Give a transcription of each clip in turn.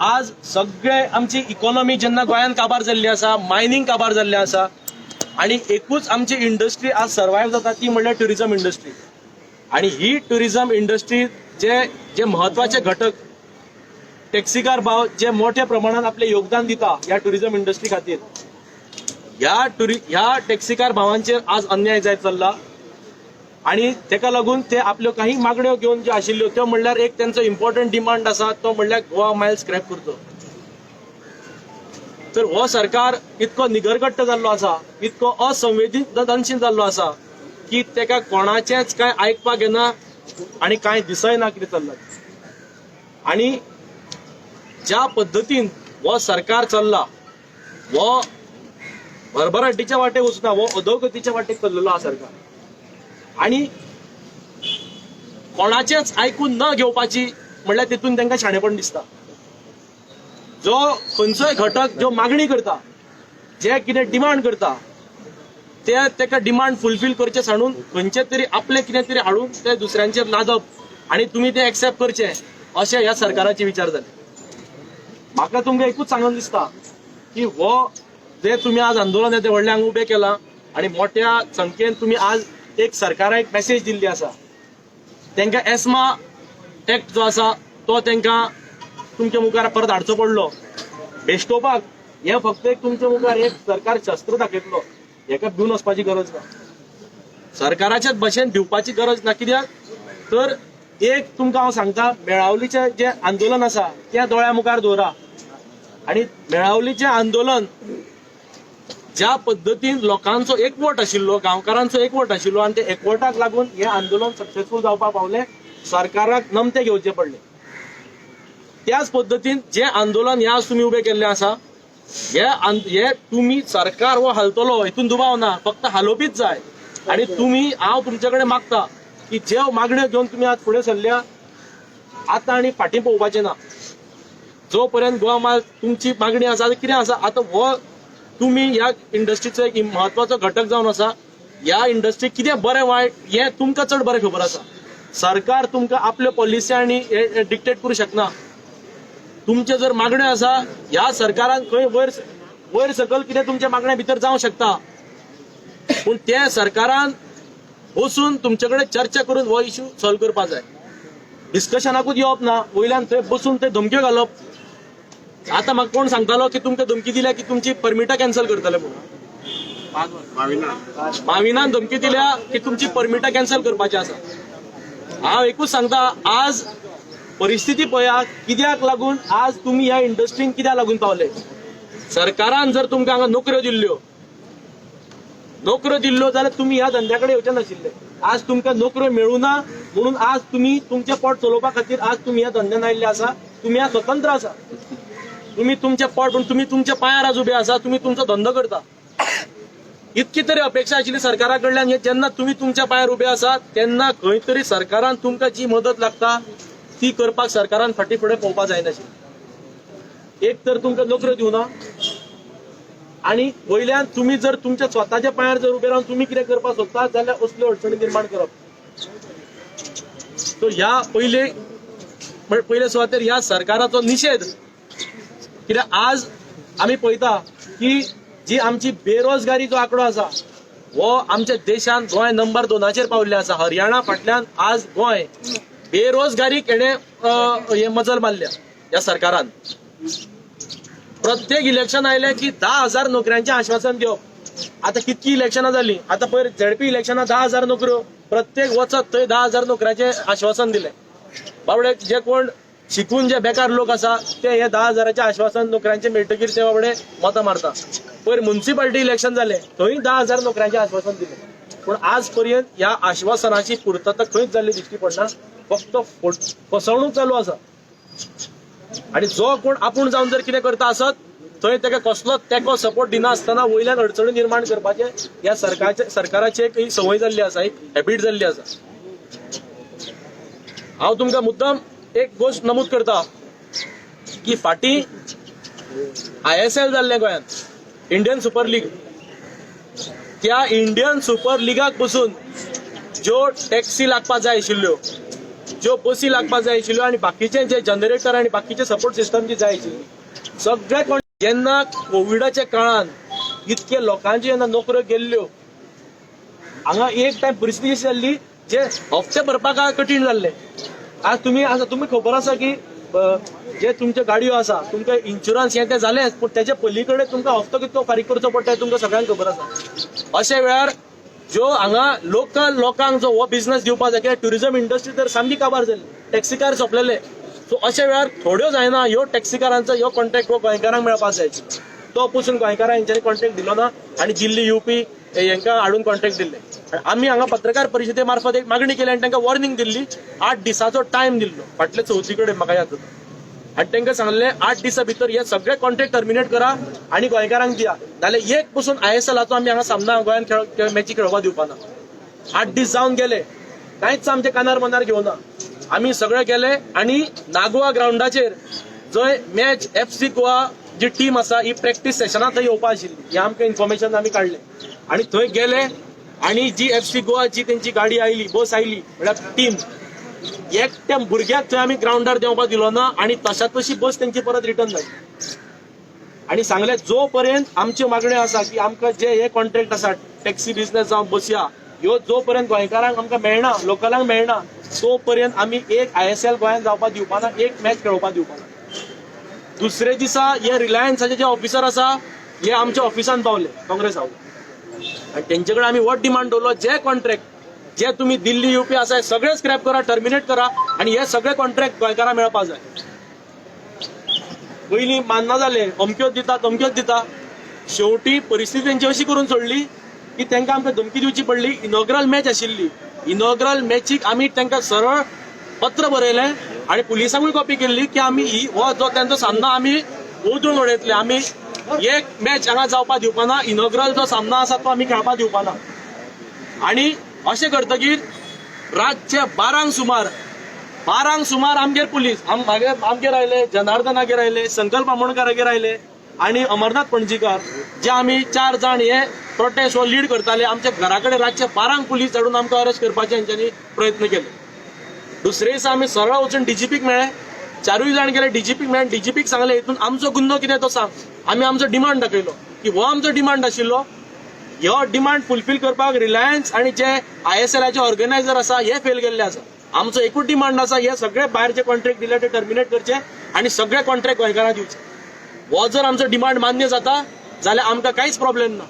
आज सगळे आमची इकॉनॉमी जेन्ना गोंयांत काबार जाल्ली आसा, मायनींग काबार जाल्लें आसा आणि एकूच आमची इंडस्ट्री आज सर्वायव जाता ती म्हणल्यार ट्युरिझम इंडस्ट्री. आणि ही ट्युरिझम इंडस्ट्री जे जे म्हत्वाचे घटक टॅक्सीकार भाव जे मोठ्या प्रमाणात आपले योगदान दिता ह्या ट्युरिझम इंडस्ट्री खातीर, ह्या टॅक्सीकार भावांचेर आज अन्याय जायत चल्ला. आणि तेका लागून ते आपल्यो काही मागण्यो घेवन ज्यो आशिल्ल्यो त्यो म्हणल्यार एक तेंचो इम्पॉर्टंट डिमांड आसा तो म्हणल्यार गोवा मायल्स स्क्रॅप करचो. तर हो सरकार इतको निगरगट्ट जाल्लो आसा, इतको असंवेदनशील जाल्लो आसा की तेका कोणाचेंच कांय आयकपाक येना आनी कांय दिसय ना कितें चल्लां. आणि ज्या पद्दतीन हो सरकार चल्ला हो भरभराटीच्या वाटेक वचना, हो अधोगतीच्या वाटेक चल्लेलो आसा सरकार. आणि कोणाचेच आयकून न घेवपाची म्हणल्यार तितून तांकां शाणेपण दिसता. जो खंयचोय घटक जो मागणी करता, जे कितें डिमांड करता ते तेका डिमांड फुलफील करचे सांडून खंयचे तरी आपले कितें तरी हाडून ते दुसऱ्यांचेर लादप आनी तुमी ते एक्सेप्ट करचे अशें ह्या सरकाराचे विचार जाले. म्हाका तुमकां एकूच सांगून दिसता की हो जे तुमी आज आंदोलन येदें व्हडलें हांगा उबें केलां आनी मोठ्या संख्येन तुमी आज एक सरकाराक एक मॅसेज दिल्ली आसा. तांकां एस्मा एक्ट जो आसा तो तांकां तुमच्या मुखार परत हाडचो पडलो. बेश्टोवपाक हे फक्त एक तुमच्या मुखार एक सरकार शस्त्र दाखयतलो, हेका भिवन वचपाची गरज ना, सरकाराच्याच भशेन भिवपाची गरज ना. कित्याक तर एक तुमकां हांव सांगता, मेळावलीचें जें आंदोलन आसा तें दोळ्या मुखार दवरा. आनी मेळावलीचें आंदोलन ज्या पद्दतीन लोकांचो एकवट आशिल्लो, गांवकारांचो एकवट आशिल्लो आनी ते एकवटाक लागून हें आंदोलन सक्सेसफूल जावपाक पावलें, सरकाराक नमते घेवचे पडले. त्याच पद्दतीन जे आंदोलन हे आज तुमी उबें केल्लें आसा हे तुमी सरकार हो हालतलो हितून दुबाव ना, फक्त हालोवपीच जाय. आनी तुमी हांव तुमचे कडेन मागता की ज्यो मागण्यो घेवन तुमी आज फुडें सरल्या आतां आनी फाटीं पळोवपाचें ना. जो पर्यंत गोवा माल तुमची मागणी आसा कितें आसा आतां हो तुमी ह्या इंडस्ट्रीचो एक म्हत्वाचो घटक जावन आसा. ह्या इंडस्ट्रीक कितें बरें वायट हें तुमकां चड बरें खबर आसा. सरकार तुमकां आपल्यो पॉलिसी आनी डिक्टेट करूं शकना. तुमचे जर मागण्यो आसा ह्या सरकारान खंय वयर वयर सकल कितें तुमच्या मागण्या भितर जावं शकता, पूण ते सरकारान बसून तुमचे कडेन चर्चा करून हो इश्यू सॉल्व करपाक जाय. डिस्कशनाकूच येवप ना, वयल्यान थंय बसून ते धमक्यो घालप. आतां म्हाका कोण सांगतालो की तुमकां धमकी दिल्या की तुमची परमिटां कॅन्सल करतले म्हणून. माविनान धमकी दिल्या की तुमची परमिटां कॅन्सल करपाची आसा. हांव एकूच सांगता, आज परिस्थिती पळया कित्याक लागून आज तुमी ह्या इंडस्ट्रीन कित्याक लागून पावले. सरकारान जर तुमकां हांगा नोकऱ्यो दिल्ल्यो, नोकऱ्यो दिल्ल्यो जाल्यार तुमी ह्या धंद्या कडेन येवचे नाशिल्ले. आज तुमकां नोकऱ्यो मेळूं ना म्हणून आज तुमी तुमचें पोट चलोवपा खातीर आज तुमी ह्या धंद्यान आयिल्ले आसा. तुमी आज स्वतंत्र आसा, तुमी तुमचें पोट म्हणून तुमी तुमच्या पांयार आज उबे आसा, तुमी तुमचो धंदो करता. इतकी तरी अपेक्षा आशिल्ली सरकारा कडल्यान जेन्ना तुमी तुमच्या पांयार उबे आसा तेन्ना खंय तरी सरकारान तुमकां जी मदत लागता ती करपाक सरकारान फाटीं फुडें पळोवपाक जायनाशिल्लें. एक तर तुमकां नोकऱ्यो दिवना आनी वयल्यान तुमी जर तुमच्या स्वताच्या पांयार जर उबे रावन तुमी कितें करपाक सोदता जाल्यार असल्यो अडचणी निर्माण करप. सो ह्या पयले पयले सुवातेर ह्या सरकाराचो निशेध, कित्याक आज आमी पळयता की जी आमची बेरोजगारी जो आंकडो आसा हो आमच्या देशांत गोंय नंबर 2 पावल्लें आसा. हरियाणा फाटल्यान आज गोंय बेरोजगारीक हेणें हे मजल मारल्या ह्या सरकारान. प्रत्येक इलेक्शन आयलें की 10,000 नोकऱ्यांचें आश्वासन दिवप. आतां कितकी इलेक्शनां जालीं, आतां पयर झेडपी इलेक्शनां 10,000 नोकऱ्यो, प्रत्येक वचत थंय 10,000 नोकऱ्याचें आश्वासन दिलें. बाबडे जे कोण शिकून जे बेकार लोक आसा ते हे 10,000 आश्वासन नोकऱ्यांचे मेळटकीर ते बाबडे मतां मारता. पयर मुन्सिपालिटी इलेक्शन जालें थंय 10,000 नोकऱ्यांचें आश्वासन दिलें, पूण आज पर्यंत ह्या आश्वासनाची पुर्तता खंयच जाल्ली दिश्टी पडना. फक्त फसवणूक चालू आसा. आनी जो कोण आपूण जावन जर कितें करता आसत थंय ताका कसलोच तेंको सपोर्ट दिना आसतना वयल्यान अडचणी निर्माण करपाचें ह्या सरकाराची एक संवय जाल्ली आसा, एक हॅबीट जाल्ली आसा. हांव तुमकां मुद्दम एक गोश्ट नमूद करता की फाटीं ISL जाल्लें गोंयांत, इंडियन सुपर लीग. त्या इंडियन सुपर लिगाक बसून ज्यो टॅक्सी लागपाक जाय आशिल्ल्यो, ज्यो बसी लागपाक जाय आशिल्ल्यो आनी बाकीचे जे जनरेटर आनी बाकीचे सपोर्ट सिस्टम जी जाय आशिल्ली सगळे. जेन्ना कोविडाच्या काळान इतके लोकांच्यो जेन्ना नोकऱ्यो गेल्ल्यो, हांगा एक टायम परिस्थिती अशी जाल्ली जे हप्ते भरपाक कठीण जाल्ले. आज तुमी आसा, तुमी खबर आसा की जे तुमच्यो गाडयो आसा, तुमकां इन्शुरन्स हें तें जालेंच, पूण तेच्या पली कडेन तुमकां हप्तो कितको फारीक करचो पडटा, तुमकां सगळ्यांक खबर आसा. अशा वेळार ज्यो हांगा लोकल लोकांक जो हो बिझनस दिवपा जाय, कित्याक ट्युरिझम इंडस्ट्री तर सामकी काबार जाल्ली, टॅक्सीकार सोंपलेले. सो अशा वेळार थोड्यो जायना ह्यो टॅक्सीकारांचो ह्यो कॉन्ट्रॅक्ट हो गोंयकारांक मेळपाक जाय. तो पसून गोंयकारांक हेंच्यांनी कॉन्ट्रॅक्ट दिलो ना आनी दिल्ली, युपी हेंकां हाडून कॉन्ट्रॅक्ट दिल्ले. आनी आमी हांगा पत्रकार परिशदे मार्फत एक मागणी केली आनी तांकां वॉर्निंग दिल्ली. 8 दिसाचो टायम दिल्लो फाटले चवथी कडेन, म्हाका याद जाता. आनी तांकां सांगलें, 8 दिसां भितर हे सगळे कॉन्ट्रॅक्ट टर्मिनेट करा आनी गोंयकारांक दिया, नाल्यार एक पसून आयएसएलाचो आमी हांगा सामना गोंयांत खेळ मॅची खेळोवपाक दिवपा ना. 8 दीस जावन गेले, कांयच आमच्या कानार मनार घेवना. आमी सगळे गेले आनी नागवा ग्रावंडाचेर, जंय मॅच एफसी गोवा जी टीम आसा ही प्रॅक्टीस सेशनाक थंय येवपा आशिल्ली, हें आमकां इन्फॉर्मेशन आमी काडलें आनी थंय गेले. आनी जी एफसी गोवा जी तेंची गाडी आयली, बस आयली, म्हळ्यार टीम, एकट्या भुरग्याक थंय आमी ग्रावंडार देंवपाक दिलो ना. आनी तशात तशी बस तेंची परत रिटर्न जाली आनी सांगलें, जो पर्यंत आमच्यो मागण्यो आसा की आमकां जे हे कॉन्ट्रॅक्ट आसा, टॅक्सी बिझनस जावं बसया ह्यो, जो पर्यंत गोंयकारांक आमकां मेळना, लोकलांक मेळना, तो पर्यंत आमी एक आयएसएल गोंयांत जावपाक दिवपा ना, एक मॅच खेळोवपाक दिवपा ना. दुसरे दिसा हे रिलायन्साचे जे ऑफिसर आसा हे आमच्या ऑफिसान पावले, काँग्रेस हाऊस, आनी तेंचे कडेन आमी हो डिमांड दवरलो, जे कॉन्ट्रॅक्ट जे तुमी दिल्ली, युपी आसा, हे सगळे स्क्रॅप करा, टर्मिनेट करा आनी हे सगळे कॉन्ट्रॅक्ट गोंयकारांक मेळपाक जाय. पयलीं मानना जाले, अमक्योच दिता, तमक्योच दिता. शेवटी परिस्थिती तेंची अशी करून सोडली की तांकां आमकां धमकी दिवची पडली. इनॉग्रल मॅच आशिल्ली. इनॉग्रल मॅचीक आमी तांकां सरळ पत्र बरयलें आनी पुलिसांकूय कॉपी केल्ली की आमी ही हो जो तेंचो सामना आमी उधळून उडयतले, आमी एक मॅच हांगा जावपाक दिवपाना, इनॉग्रल जो सामना आसा तो आमी खेळपाक दिवपाना. आनी अशें करतकीर रातचे 12 सुमार आमगेर पुलीस आमगेर आयले, जनार्दनागेर आयले, संकल्प आमोणकारागेर आयले आनी अमरनाथ पणजीकार, जे आमी चार जाण हे प्रोटेस्ट हो लीड करताले, आमच्या घरा कडेन रातचे 12 पुलीस धाडून आमकां अरेस्ट करपाचे हेंच्यांनी प्रयत्न केले. दुसरे दिसा आमी सरळ वचून डीजीपीक मेळ्ळे. चारूय जाण गेले, डीजीपीक मेळ्ळे. डीजीपीक सांगलें, हितून आमचो गुन्हो कितें तो सांग. आमी आमचो डिमांड दाखयलो की हो आमचो डिमांड आशिल्लो. हो डिमांड फुलफील करपाक रिलायन्स आनी जे आयएसएलाचे ऑर्गनायझर आसा हे फेल गेल्ले आसा. आमचो एकूच डिमांड आसा, हे सगळे भायर जे कॉन्ट्रॅक्ट दिले ते टर्मिनेट करचे आनी सगळे कॉन्ट्रॅक्ट गोंयकारांक दिवचे. हो जर आमचो डिमांड मान्य जाता जाल्यार आमकां कांयच प्रॉब्लेम ना,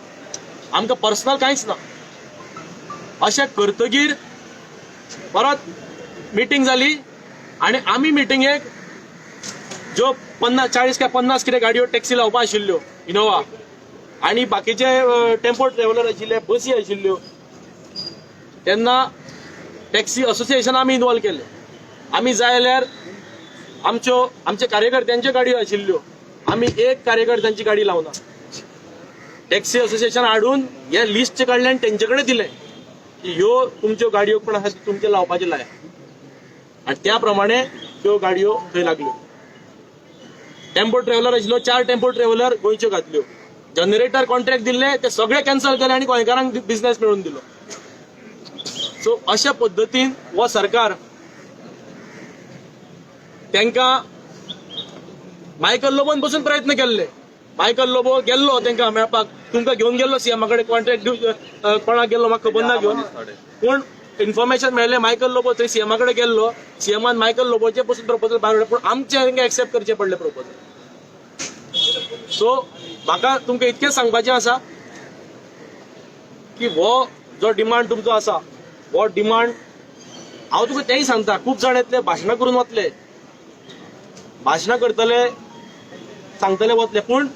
आमकां पर्सनल कांयच ना. अशें करतगीर परत मिटींग जाली आनी आमी मिटिंगेक ज्यो 50, 40 काय 50 कितें गाडयो टॅक्सी लावपा आशिल्ल्यो, इनोवा आनी बाकीचे टेम्पो ट्रॅव्हलर आशिल्ले, बसी आशिल्ल्यो, तेन्ना टॅक्सी असोसिएशन आमी इन्वॉल्व केले. आमी जाय जाल्यार आमच्यो आमच्या कार्यकर्त्यांच्यो गाडयो आशिल्ल्यो, आमी एक कार्यकर्त्यांची गाडी लावना. टॅक्सी असोसिएशन हाडून हे लिस्ट काडलें आनी तेंचे कडेन दिलें की ह्यो तुमच्यो गाडयो कोण आसा तुमचे लावपाचे लाया. आनी त्या प्रमाणे त्यो गाडयो थंय लागल्यो. टेम्पो ट्रॅव्हलर आशिल्लो, चार टेम्पो ट्रॅव्हलर गोंयच्यो घातल्यो. जनरेटर कॉन्ट्रॅक्ट दिल्ले ते सगळे कॅन्सल केले आनी गोंयकारांक बिझनेस मेळून दिलो. सो अशा पद्दतीन हो सरकार, तांकां मायकल लोबोन बसून प्रयत्न केल्ले. मायकल लोबो गेल्लो तांकां मेळपाक, तुमकां घेवन गेल्लो सीएमा कडेन कॉन्ट्रॅक्ट कोणाक गेल्लो म्हाका खबर ना घेवन, पूण इन्फॉर्मेशन मेळ्ळें, मायकल लोबो थंय सीएमा कडेन गेल्लो. सीएमान मायकल लोबोचे पसून प्रपोजल भायर हाडलें, पूण आमचें तांकां एक्सेप्ट करचें पडलें प्रपोजल. सो म्हाका तुमकां इतकेंच सांगपाचें आसा की हो जो डिमांड तुमचो आसा, हो डिमांड हांव तुका तेंय सांगता, खूब जाण येतले, भाशणां करून वतले, भाशणां करतले, सांगतले, वतले, पूण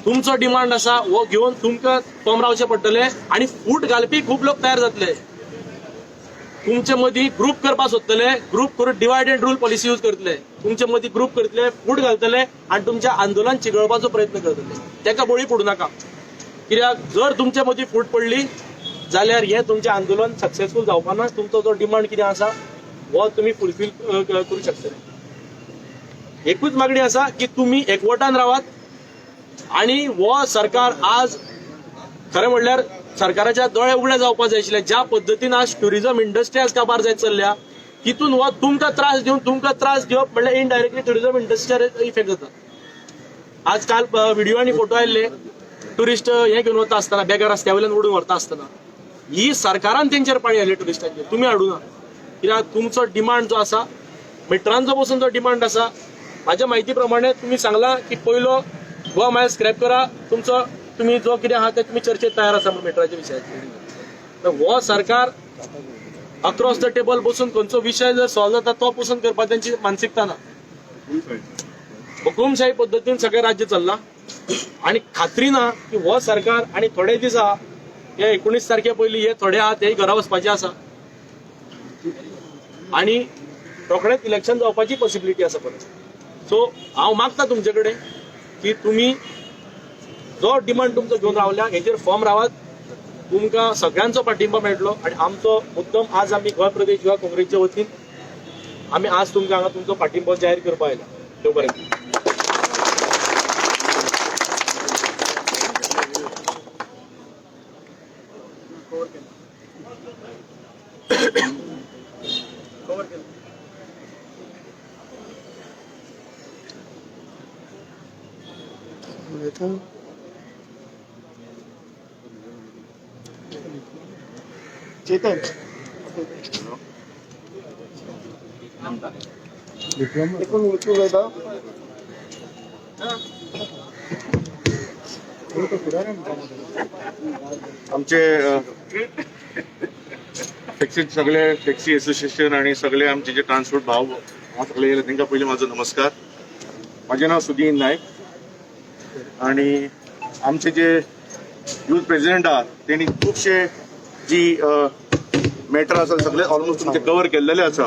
तुमचो डिमांड आसा हो घेवन तुमकां फर्म रावचें पडटलें आनी फूट घालपी खूब लोक तयार जातले. तुमचे मदीं ग्रुप करपाक सोदतले, ग्रुप करून divide and rule policy use करतले. तुमचे मदीं ग्रुप करतले, फूट घालतले आनी तुमचें आंदोलन चिघळपाचो प्रयत्न करतले. ताका बळी पडूं नाका, कित्याक जर तुमचे मदीं फूट पडली जाल्यार हें तुमचें आंदोलन सक्सेसफूल जावपा ना. तुमचो जो डिमांड कितें आसा हो तुमी फुलफील करूं शकतले. एकूच मागणी आसा की तुमी एकवटान रावात. आनी हो सरकार आज खरें म्हणल्यार सरकाराच्या दोळे उगडे जावपाक जाय आशिल्ले. ज्या पद्दतीन आज ट्युरिझम इंडस्ट्री आज काबार जायत चल्ल्या. तितून हो तुमकां त्रास दिवन तुमकां त्रास दिवप म्हणल्यार इनडायरेक्टली टुरिझम इंडस्ट्रीचेर इफेक्ट जाता. आज काल व्हिडिओ आनी फोटो आयिल्ले टुरिस्ट हे घेवन वता आसतना बेगर रस्त्या वयल्यान ओडून व्हरता आसतना ही सरकारान तेंचेर पाळी हाडली टुरिस्टांचेर, तुमी हाडूना. कित्याक तुमचो डिमांड जो आसा मिटरांचो पसून जो डिमांड आसा, म्हाज्या म्हायती प्रमाणे तुमी सांगला की पयलो गोवा मायल्स स्क्रॅप करा, तुमचो तुमी जो कितें आहा ते तुमी चर्चेक तयार आसा म्हणून मिटराच्या विशयाचेर. हो सरकार अक्रॉस the table बसून खंयचो विशय जर सॉल्व जाता तो पसून करपाक तेंची मानसिकता ना. हुकुमशाही पद्दतीन सगळें राज्य चल्लां आनी खात्री ना की हो सरकार आनी थोडे दीस आहा, हे 19 तारखे पयलीं हे थोडे आहा ते घरा वचपाचे आसा आनी रोखडेंच इलेक्शन जावपाची पॉसिबिलिटी आसा परत. सो हांव मागता तुमचे कडेन की तुमी जो डिमांड तुमचो घेवन रावल्या हेजेर फर्म रावात, तुमकां सगळ्यांचो पाठिंबा मेळटलो. आनी आमचो मुद्दम आज आमी गोंय प्रदेश युवा काँग्रेसच्या वतीन आमी आज तुमकां हांगा तुमचो पाठिंबो जाहीर करपाक आयला. देव बरें करूं. चेतन एकूण उचलू जाता. आमचे टॅक्सी सगळे टॅक्सी एसोसिएशन आणि सगळे आमचे जे ट्रान्सपोर्ट भाव सगळे येयले तांकां पयलीं म्हाजो नमस्कार. म्हाजें नांव सुदीन नायक आणि आमचे जे यूथ प्रेसिडेंट आहा तेणी खुबशे जी मॅटर आसा सगळे ऑलमोस्ट तुमचे कवर केल्लेले आसा.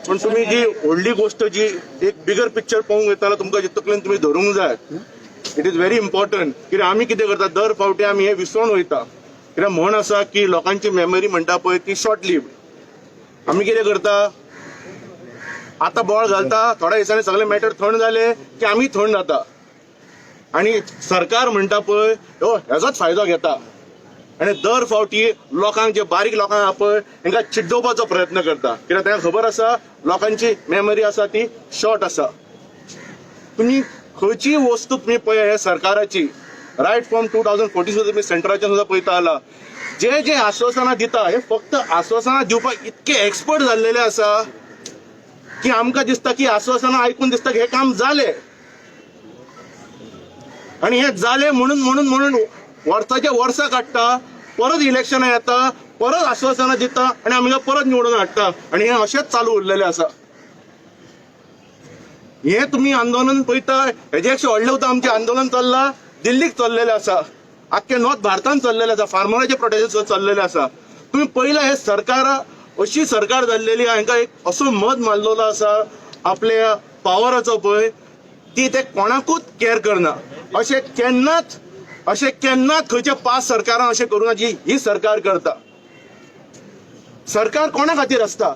पूण तुमी जी व्हडली गोश्ट जी एक बिगर पिक्चर पळोवंक वयता तुमकां जी तकलेन तुमी धरूंक जाय. It is very important. कित्याक आमी कितें करता दर फावटी आमी हें विसरून वयता. कित्याक म्हण आसा की लोकांची मेमरी म्हणटा पळय ती शॉर्ट लिव्ड. आमी कितें करता आतां बोळ घालता, थोड्या दिसांनी सगळे मॅटर थंड जाले की आमी थंड जाता आनी सरकार म्हणटा पळय हो हेजोच फायदो घेता आनी दर फावटी लोकांक जे बारीक लोकांक आहा पळय हेंकां चिड्डोवपाचो प्रयत्न करता. कित्याक तांकां खबर आसा लोकांची मेमरी आसा ती शॉर्ट आसा. तुमी खंयचीय वस्तू तुमी पळय हे सरकाराची रायट फ्रॉम 2014 सुद्दां तुमी सेंट्राच्यान सुद्दां पळयता जाला जे जे आश्वासनां दिता हे फक्त आश्वासनां दिवपाक इतके एक्सपर्ट जाल्लेले आसा की आमकां दिसता की आश्वासनां आयकून दिसता की हे काम जालें आनी हें जालें म्हणून म्हणून म्हणून वर्साच्या वर्सां काडटा, परत इलेक्शनां येता, परत आश्वासनां दिता आनी आमकां परत निवडून हाडटा आनी हें अशेंच चालू उरलेलें आसा. हें तुमी आंदोलन पळयता हेजे पेक्षा व्हडलें सुद्दां आमचें आंदोलन चल्लां दिल्लीक चल्लेलें आसा, आख्खे नॉर्थ भारतान चल्लेलें आसा, फार्मराचे प्रोटेस्ट चल्लेलें आसा. तुमी पळयलां हें सरकार अशी सरकार जाल्लेली आहा, हांकां एक असो मद मारलेलो आसा आपल्या पावराचो पळय ती ते कोणाकूच कॅर करना. अशें केन्नाच खंयच्या पांच सरकारां अशें करूं ना जी ही सरकार करता. सरकार कोणा खातीर आसता?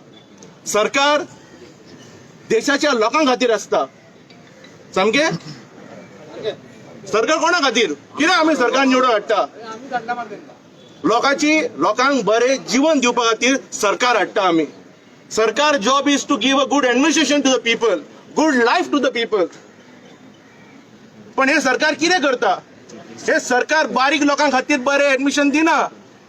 सरकार देशाच्या लोकां खातीर आसता. सामकें सरकार कोणा खातीर? कित्याक आमी सरकार निवडून हाडटा? लोकांची लोकांक बरें जीवन दिवपा खातीर सरकार हाडटा आमी. सरकार job is to give a good administration to the people, good life to the people. पण हे सरकार कितें करता? हे सरकार बारीक लोकां खातीर बरें एडमिशन दिना.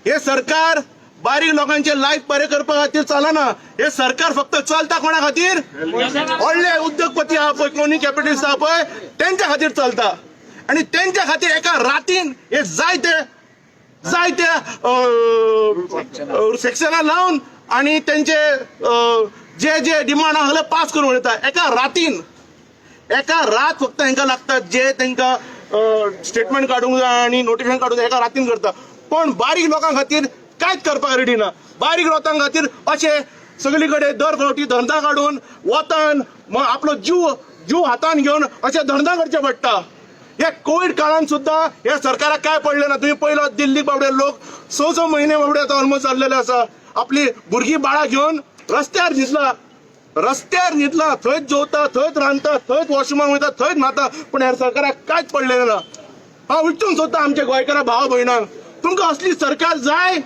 हे सरकार बारीक लोकांचे लायफ बरें करपा खातीर चलना. हे सरकार फक्त चलता कोणा खातीर? व्हडले उद्योगपती आहा पळय, क्रोनी कॅपिटलिस्ट आहा पळय, तेंच्या खातीर चलता. आनी तेंच्या खातीर एका रातीन हे जायते जायते सेक्शनां लावन आनी तेंचे जे जे डिमांड आहा सगळे पास करून वयता एका रातीन. एका रात फक्त हेंकां लागता जे तेंकां स्टेटमेंट काडूंक जाय आनी नोटिफिकेशन काडूंक जाय एका रातीन करता. पण बारीक लोकां खातीर कांयच करपाक रेडी ना. बारीक लोकां खातीर अशें सगळी कडेन दर फावटी धंदा काडून वतान आपलो जीव हातान घेवन अशें धंदा करचे पडटा. ह्या कोवीड काळान सुद्दां ह्या सरकाराक काय पडलें ना. तुमी पयलो दिल्लीक बाबडे लोक 6-6 म्हयने बाबडे आतां ऑलमोस्ट जाल्लेले आसा, आपली भुरगीं बाळां घेवन रस्त्यार न्हिदला, रस्त्यार न्हिदला, थंयच जेवता, थंयच रांदता, थंयच वॉशरुमाक वयता, थंयच न्हाता. पूण ह्या सरकाराक कांयच पडलेलें ना. हांव विचारूंक सोदता आमच्या गोंयकारा भाव भयणांक, तुमकां असली सरकार जाय?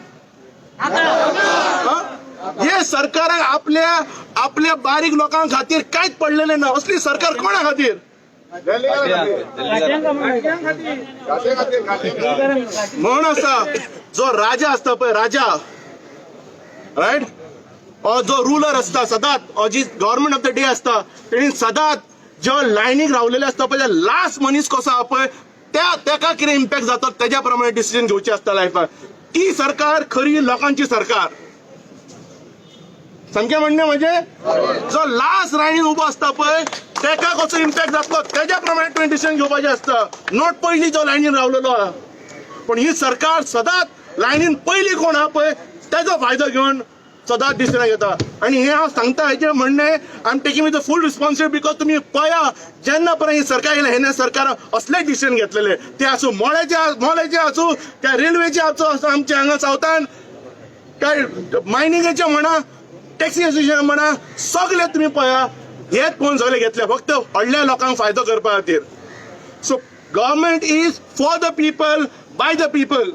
हे सरकाराक आपल्या आपल्या बारीक लोकां खातीर कांयच पडलेलें ना. असली सरकार कोणा खातीर? म्हण आसा जो राजा आसता पळय, राजा, रायट, जो रुलर आसता सदांच, जी गव्हर्मेंट ऑफ the day आसता, तेणी सदांच जो लायनीक रावलेले आसता पळय, लास्ट मनीस कसो आहा पळय, त्या तेका कितें इम्पॅक्ट जाता तेज्या प्रमाणे डिसिजन घेवचे आसता लायफाक. ती सरकार खरी लोकांची सरकार. सामकें म्हणणें म्हणजे जो लास्ट लायनीन उबो आसता पळय तेका कसो इम्पॅक्ट जातलो तेज्या प्रमाणे तुवें डिसिजन घेवपाचें आसता, not पयलीं जो लायनीन रावलेलो आहा. पण ही सरकार सदांच लायनीन पयलीं कोण आहा पळय तेजो फायदो घेवन सदांच डिसिजन घेता. आनी हें हांव सांगता, हेजें म्हणणें I am taking with full responsibility, because तुमी पळया जेन्ना पर्यंत ही सरकार येयलें हेणे सरकार असले डिसिजन घेतलेले, ते आसूं मोळ्याचे आसूं, काय रेल्वेचे आसूं, आमच्या हांगा सावथान काय मायनिंगेचे म्हणा, टॅक्सी असोसिएशन म्हणा, सगळे तुमी पळया हेच कोण सगळे घेतले फक्त व्हडल्या लोकांक फायदो करपा खातीर. So government is for the people by the people,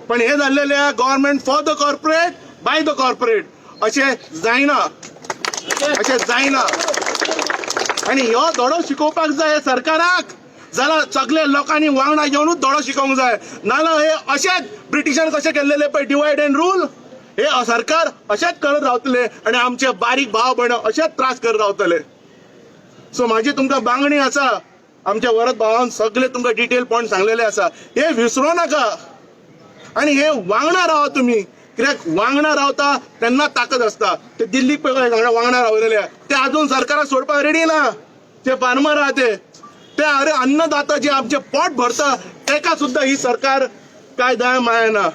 पण हे जाल्लेले government for the corporate by the corporate. अशें जायना, अशें जायना. आनी ह्यो धडो शिकोवपाक जाय सरकाराक, जाल्यार सगळे लोकांनी वांगडा येवनूच धडो शिकोवंक जाय. नाजाल्यार हे अशेंच ब्रिटिशान कशें केल्लेले पळय डिवायड एंड रूल, हे सरकार अशेंच करत रावतले आनी आमचे बारीक भाव भयण अशेंच त्रास करत रावतले. सो म्हाजी तुमकां मागणी आसा, आमच्या वरद भावान सगळे तुमकां डिटेल पॉयंट सांगलेले आसा, हे विसरो नाका आनी हे वांगडा रावा तुमी. कित्याक वांगडा रावता तेन्ना ताकद आसता. ते दिल्लीक पळय वांगडा रावलेले ते अजून सरकाराक सोडपाक रेडी ना. ते फार्मर आहा ते, ते अरे अन्नदाता जे आमचे पोट भरता तेका सुद्दां ही सरकार काय दया माया ना.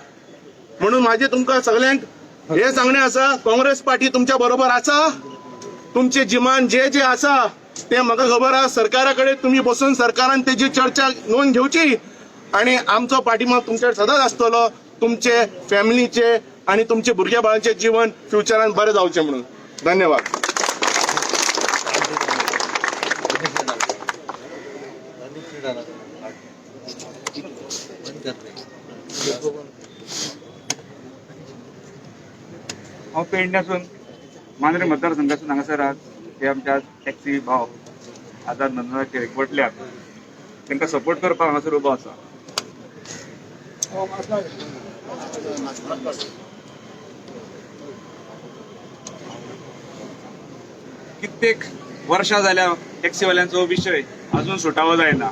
म्हणून माझे तुमकां सगळ्यांक हे सांगणें आसा, काँग्रेस पार्टी तुमच्या बरोबर आसा. तुमचे जिमान जे जे आसा ते म्हाका खबर आसा. सरकारा कडेन तुमी बसून सरकारान तेजी चर्चा नोंद घेवची आनी आमचो पाठिंबा तुमचेर सदांच आसतलो. तुमचे फॅमिलीचे आनी तुमचे भुरग्या बाळांचे जीवन फ्युचरान बरें जावचें म्हणून. धन्यवाद. हांव पेडण्यासून मांद्रे मतदारसंघासून हांगासर आज हे आमच्या टॅक्सी भाव आझाद नंदनाचेर एकवटल्यात, तांकां सपोर्ट करपाक हांगासर उबो आसा. कित्येक वर्षां जाल्या टॅक्सीवाल्यांचो विशय अजून सुटावो जायना.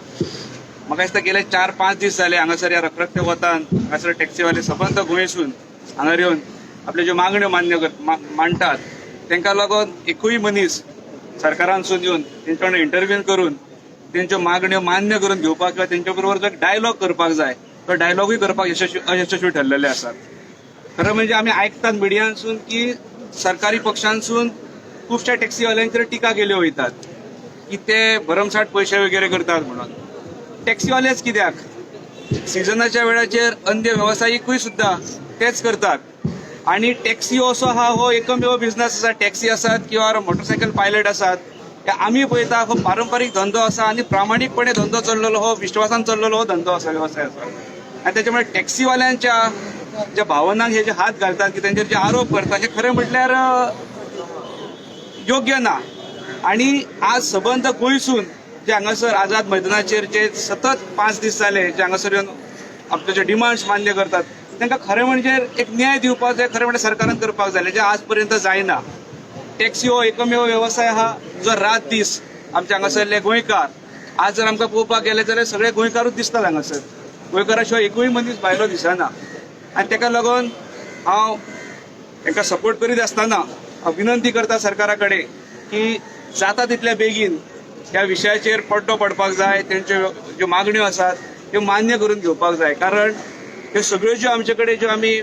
म्हाका दिसता गेले 4-5 दीस जाले हांगासर ह्या रखरखत्या वतान हांगासर टॅक्सीवाले सबंद गोंयसून हांगार येवन आपल्यो ज्यो मागण्यो मान्य मांडटात तांकां लागून एकूय मनीस सरकारानसून येवन तेंच्या वांगडा इंटरव्यू करून तेंच्यो मागण्यो मान्य करून घेवपाक किंवा तेंच्या बरोबर जो डायलॉग करपाक जाय तो डायलॉगूय करपाक अयशस्वी ठरलेले आसात. खरं म्हणजे आमी आयकतात मिडियांसून की सरकारी पक्षांसून खुबश्या टॅक्सीवाल्यांचेर टिका केल्यो वयतात की ते भरमसाठ पयशे वगैरे करतात म्हणून. टॅक्सीवालेच कित्याक, सिजनाच्या वेळाचेर अन्य वेवसायिकूय सुद्दां तेच करतात. आणि टॅक्सी असो हा हो एकमेव बिझनेस आसा. टॅक्सी आसात किंवा मोटरसायकल पायलट आसात, आमी पळयता हो पारंपारीक धंदो आसा आनी प्रामाणीकपणे धंदो चल्लेलो हो विश्वासान चल्लेलो हो धंदो आसा, वेवसाय आसा. आनी त्याच्यामुळे टॅक्सीवाल्यांच्या ज्या भावनांक हे जे हात घालतात की तेंचेर जे आरोप करतात हे खरें म्हटल्यार योग्य ना. आणि आज सबंद गोंयसून जे हांगासर आझाद मैदानाचेर जे सतत 5 दीस जाले जे हांगासर येवन आपले जे डिमांड्स मान्य करतात तांकां खरें म्हणजे एक न्याय दिवपाक जाय, खरें म्हणजे सरकारान करपाक जाय जे आज पर्यंत जायना. टॅक्सी हो एकमेव वेवसाय आहा जो रात दीस आमच्या हांगासरले गोंयकार आज जर आमकां पळोवपाक गेले जाल्यार सगळे गोंयकारूच दिसतात हांगासर, गोंयकारा शिवाय एकूय मनीस भायलो दिसना. आनी ताका लागून हांव तांकां सपोर्ट करीत आसतना हांव विनंती करता सरकारा कडेन की जाता तितल्या बेगीन ह्या विशयाचेर पड्डो पडपाक जाय, तेंच्यो ज्यो मागण्यो आसात त्यो मान्य करून घेवपाक जाय. कारण ह्यो सगळ्यो ज्यो आमचे कडेन ज्यो आमी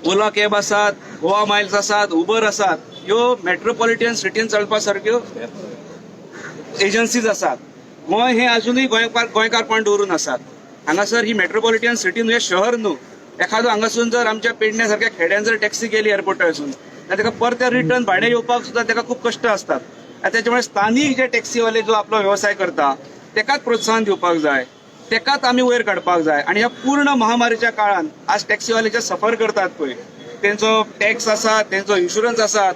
ओला कॅब आसात, गोवा मायल्स आसात, उबर आसात, ह्यो मेट्रोपॉलिटन सिटीन चलपा सारक्यो एजन्सीज आसात. गोंय हे अजुनूय गोंयकारपण दवरून आसात. हांगासर ही मेट्रोपॉलिटन सिटी न्हू, हें शहर न्हू. एखादो हांगासून जर आमच्या पेडण्या सारक्या खेड्यान जर टॅक्सी गेली एअरपोर्टासून जाल्यार ताका परते रिटर्न भाडें येवपाक सुद्दां ताका खूब कश्ट आसतात. आनी त्याच्यामुळे स्थानीक जे टॅक्सीवाले जो आपलो वेवसाय करता तेकाच प्रोत्साहन दिवपाक जाय, तेकाच आमी वयर काडपाक जाय. आनी ह्या पूर्ण महामारीच्या काळान आज टॅक्सीवाले जे सफर करतात पळय तेंचो टॅक्स आसा, तेंचो इन्शुरन्स आसा,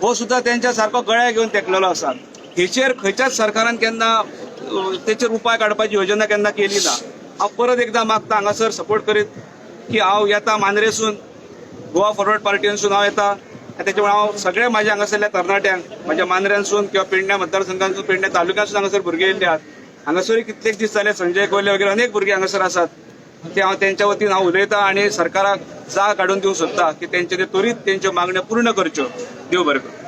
हो सुद्दां तेंच्या सारको गळ्या घेवन तेकलेलो आसा. हेचेर खंयच्याच सरकारान केन्ना तेचेर उपाय काडपाची योजना केन्ना केली ना. हांव परत एकदां मागता हांगासर सपोर्ट करीत की हांव येता मांद्रेसून, गोवा फॉरवर्ड पार्टीसून हांव येता आनी तेच्या मुळे हांव सगळे म्हाज्या हांगासरल्या तरणाट्यांक, म्हाज्या मांद्र्यांसून किंवा पेडण्या मतदारसंघांसून, पेडण्या तालुक्यांसून हांगासर भुरगे येयल्ले आहात. हांगासरूय कितलेच दीस जाले संजय कोल्हे वगैरे अनेक भुरगे हांगासर आसात, ते हांव तेंच्या वतीन हांव उलयता आनी सरकाराक जाग काडून दिवंक सोदता की तेंचे ते त्वरीत तेंच्यो मागण्यो पूर्ण करच्यो. देव बरें करूं.